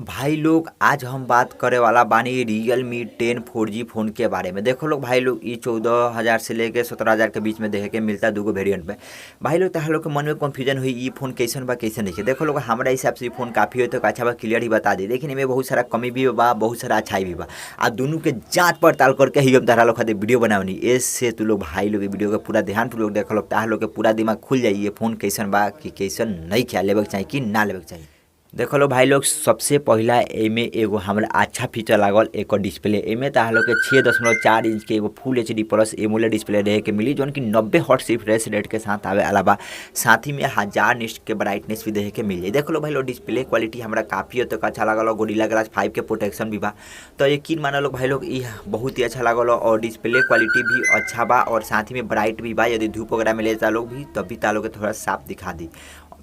भाई लोग आज हम बात करे वाला बानी Realme 10 4G phone के बारे में। देखो लोग भाई लोग ये 14,000 से लेके 17,000 के बीच में देखे के मिलता दूगो वेरिएंट में। भाई लोग तहार लोग के मन में कंफ्यूजन हुई ये फोन कैसन बा कैसन नहीं। देखो लोग हमारा हिसाब से फोन काफ़ी हो तो अच्छा बा, क्लियर ही बता दी, लेकिन इमें बहुत सारा कमी भी बा, बहुत सारा अच्छाई भी बा। आ दोनों के जाँच पड़ताल करके ही हम तहार लोग खातिर वीडियो बनावनी। इससे तू लोग भाई लोग वीडियो के पूरा ध्यान पूर्वक देख लोग, तहार लोग के पूरा दिमाग खुल जाइए ये फोन कैसन बा कि कैसन नहीं, क्या लेवे के चाहिए कि ना लेवे के चाहिए। देखो लो भाई लोग सबसे पहला एमे एगो हमरा अच्छा फीचर लागल एक डिस्प्ले। एमे तहार लोग के 6.4 इंच के एगो full HD plus AMOLED display रहे के मिली, जौन कि 90 हर्ट्ज रिफ्रेश रेट के साथ आवे अलावा साथ ही में 1000 निट्स के ब्राइटनेस भी देखे के मिल जाए। देखो लो भाई लोग डिस्प्ले क्वालिटी हमरा काफ़ी हद तक अच्छा लागल और गोरिल्ला ग्लास 5 के प्रोटेक्शन भी बा, तो यकीन मानो लोग भाई लोग ये बहुत ही अच्छा लागल और डिस्प्ले क्वालिटी भी अच्छा बा और साथ ही में ब्राइट भी बा। यदि धूप वगैरह में ले जाता लोग भी तब भी तालोग के थोड़ा साफ दिखा दी।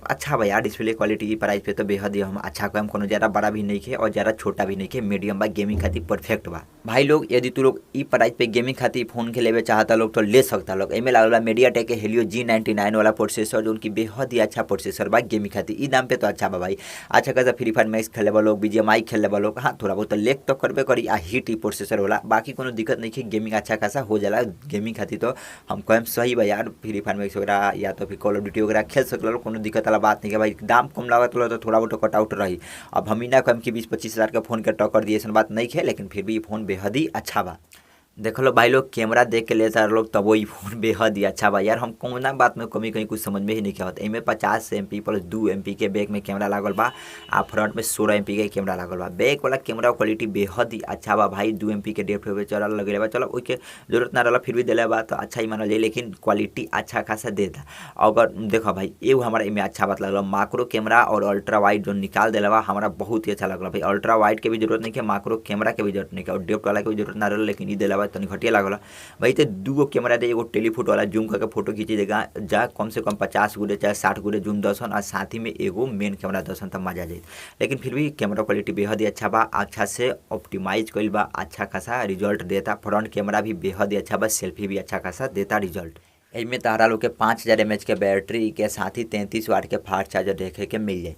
अच्छा भैया डिस्प्ले क्वालिटी की प्राइस पे तो बेहद ही हम अच्छा कम, कोनो ज़्यादा बड़ा भी नहीं है और ज़्यादा छोटा भी नहीं है, मीडियम बा, गेमिंग खातिर परफेक्ट बा। भाई लोग यदि तू लोग ई प्राइस पे गेमिंग खातिर फोन के लेवे चाहता लोग तो ले सकता लोग। एमे लागल बा मीडियाटेक के हेलियो G99 वाला प्रोसेसर, जो उनकी बेहद ही अच्छा प्रोसेसर बा गेमिंग खातिर। ई दाम पे तो अच्छा बा भाई, अच्छा खासा फ्री फायर मैक्स खेले लोग, BGMI खेले लोग, हाँ थोड़ा बहुत लेक तो करबे करी आ हीट ई प्रोसेसर होला, बाकी कोनो दिक्कत नहीं है, गेमिंग अच्छा खासा हो जाला। गेमिंग खातिर तो हम कहम सही बा यार, फ्री फायर मैक्स वगैरह या तो फिर कॉल ऑफ ड्यूटी वगैरह खेल सकल, कोनो दिक्कत वाला बात नहीं है भाई। दाम कम लागत तो थोड़ा बहुत कटआउट रही, अब हम ही ना कम कि 20-25 हज़ार का फोन के टक्कर दिए ऐसा बात नहीं है, लेकिन फिर भी ये फोन बेहद ही अच्छा बा। देख लो भाई लोग कैमरा देख के लेता लोग तब वो फोन बेहद ही अच्छा बा यार। हम कौना बात में कमी कहीं कुछ समझ में ही नहीं आवत। एमे 50 MP plus 2 MP के बैक में कैमरा लागल बा आ फ्रंट में 16 MP के कैमरा लागल बा। बैक वाला कैमरा क्वालिटी बेहद ही अच्छा बा भाई, 2 MP के डेप्थ पे चल लगेले बा, चलो ओके जरूरत ना रहा फिर भी दिले बा तो अच्छा ही मानल जाए, लेकिन क्वालिटी अच्छा खासा देता। अगर देखो भाई एगो हमारा एमे अच्छा बात लगल माक्रो कैमरा और अल्ट्रा वाइड जो निकाल दिले बा हमारा बहुत ही अच्छा लगल भाई। अल्ट्रा वाइड के भी जरूरत नहीं है, माक्रो कैमरा के भी जरूरत नहीं है और डेप्थ वाला के भी जरूरत ना रहा, लेकिन ई दिले बा तनी घटिया लागल भाई। तो दूगो कैमरा दे, एगो टेलीफोटो वाला जूम करके फोटो खींची देगा जा कम से कम 50 गुणे चाहे 60 गुणे जूम दसन और साथ ही में एगो मेन कैमरा दसन तब मजा जाए। लेकिन फिर भी कैमरा क्वालिटी बेहद ही अच्छा बा, अच्छा से ऑप्टिमाइज कइल बा, अच्छा खासा रिजल्ट देता। फ्रंट कैमरा भी बेहद ही अच्छा बा, सेल्फी भी अच्छा खासा देता रिजल्ट। एमे तहरा लोग के 5000 mAh के बैटरी के साथ ही 33 वाट के फास्ट चार्जर देखे के मिल जाए।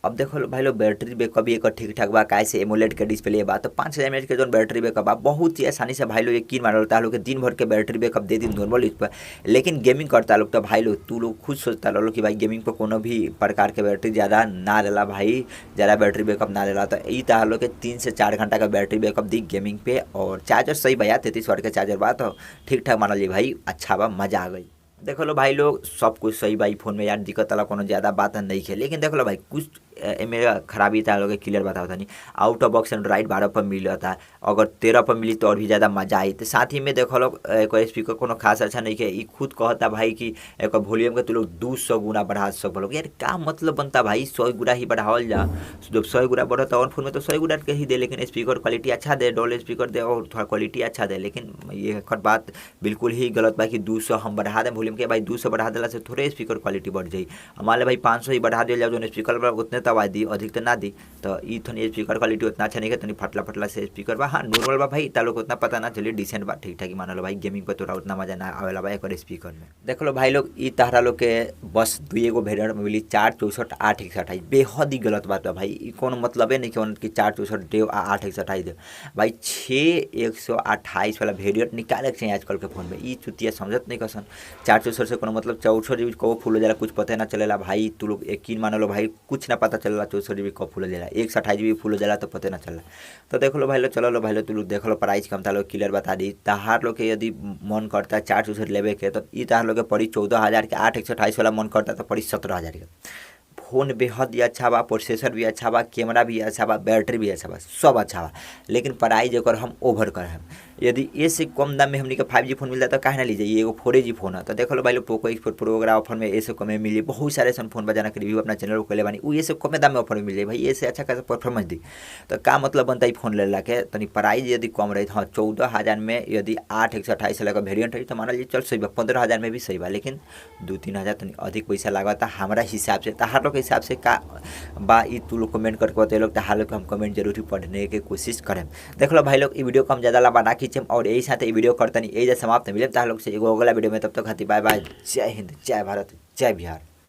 अब देखो भाई लोग बैटरी बैकअप भी एक ठीक ठाक बा, काहे से एमोलेड के डिस्प्ले बा, तो 5000 mAh के जो बैटरी बैकअप बा बहुत ही आसानी से भाई लोग यकीन मानल लोग के दिन भर के battery backup De the normal use पर। लेकिन गेमिंग करता लोग तो भाई लोग तू लोग खुद सोचता लोग कि भाई गेमिंग पर कोनो भी प्रकार के बैटरी ज़्यादा ना रहा भाई, ज़्यादा बैटरी बैकअप ना रहा, तो ई तहार लोग के 3 से 4 घंटा का बैटरी बैकअप दी गेमिंग पे। और चार्जर सही भैया 33 वाट के चार्जर बा तो ठीक ठाक मानल जी भाई, अच्छा बा, मजा आ गई। देखो लो भाई लोग सब कुछ सही भाई फोन में यार, दिक्कत वाला कोनो ज़्यादा बात नहीं है। लेकिन देखो लो भाई कुछ एमे खराबी था लोग क्लियर बताओ था नहीं। आउट ऑफ बॉक्स एंड्राइड 12 पर मिला था, अगर 13 पर मिली तो और भी ज़्यादा मजा आई। तो साथ ही में देखो लोग एक स्पीकर कोनो खास अच्छा नहीं है। ई खुद कहता भाई कि एक वॉल्यूम के तू लोग 200 गुना बढ़ा सक लोग, यार क्या मतलब बनता भाई 100 गुना ही बढ़ावल जा, जब 100 गुना बढ़ता और फोन में तो 100 गुना के ही दे, लेकिन स्पीकर क्वालिटी अच्छा दे, डॉल स्पीकर दे और थोड़ा क्वालिटी अच्छा दे। लेकिन ये बात बिल्कुल ही गलत बा कि 200 हम बढ़ा दें वॉल्यूम के, भाई 200 बढ़ा दिला से थोड़े स्पीकर क्वालिटी बढ़ जाई। हमारे भाई 500 ही बढ़ा दिया जो स्पीकर पर उतने तब दी, अधिक तो ना दी। तो ई थनी स्पीकर क्वालिटी उतना अच्छा नहीं है, तनी फटला फटला से स्पीकर बा, हाँ नॉर्मल बा भाई, तालो को उतना पता ना चली, डिसेंट बा, ठीक ठाक ही मानल भाई। गेमिंग पर तोरा उतना मजा ना आवेला भाई एक स्पीकर में। देख लो भाई लोग ई तहरा लोग के बस 2 वेरिएंट में मिली 4 64 8 128। बेहद ही गलत बात बा भाई, ई कोनो मतलबे नहीं कि 4 64 देव आ 8 128 देव भाई। 6 128 वाला वेरिएंट निकाले के चाहिए आजकल के फोन में, ई चुतिया समझत नहीं कसन। 4 64 से कोनो मतलब 64 GB कब फुल हो जाला कुछ पता ना चलेला भाई, तू लोग यकीन मान लो भाई कुछ ना पता चलेला 64 GB कब फुल हो जाला, 128 GB फुल हो जाला तो पता ना चलला। तो देख लो भाई लोग, चलो लो भाई लोग तू लोग देख लो प्राइस कम था लोग क्लियर बता दी। तहार लोग के यदि मन करता 4 64 लेवे के तो ई तहार लोग के पड़ी 14,000 के, 8 128 वाला मन करता तो पड़ी 17,000 के। फोन बेहद ही अच्छा बा, प्रोसेसर भी अच्छा बा, कैमरा भी अच्छा बा, बैटरी भी अच्छा बा, सब अच्छा बा, लेकिन प्राइस एकर हम ओवर कर। यदि ए से कम दाम में हमनी के 5G phone मिलता तो काहे ना लीजिए, एगो 4G phone है। तो देख लो भाई लोग पोको X4 Pro वगैरह ऑफर में ए से कमे मिली, बहुत सारे ऐसा फोन बजाना के रिव्यू अपना चैनल पर कैले बानी, उ ए से कमे दाम में ऑफर में मिल जाए भाई, ए से अच्छा खासा परफॉर्मेंस दी। तो का मतलब बनता है फोन लेला के, तनी प्राइस यदि कम रही, हाँ 14,000 में यदि 8 128 वाला वेरियंट है तो मानल चल सही बा, 15,000 में भी सही बा, लेकिन 2-3 हज़ार तनी अधिक पैसा लागता हमारा हिसाब से। तहार लोग के हिसाब से का बा ई तू लोग कमेंट करके बतैलो, तहार लोग हम कमेंट जरूर पढ़ने के कोशिश करें। देख लो भाई लोग ई वीडियो को हम ज़्यादा लंबा ना खींचें और यही साथ ई वीडियो करतनी यही समाप्त मिले तहार लोग से एगो अगला वीडियो में, तब तक खातिर बाय बाय, जय हिंद, जय भारत, जय बिहार।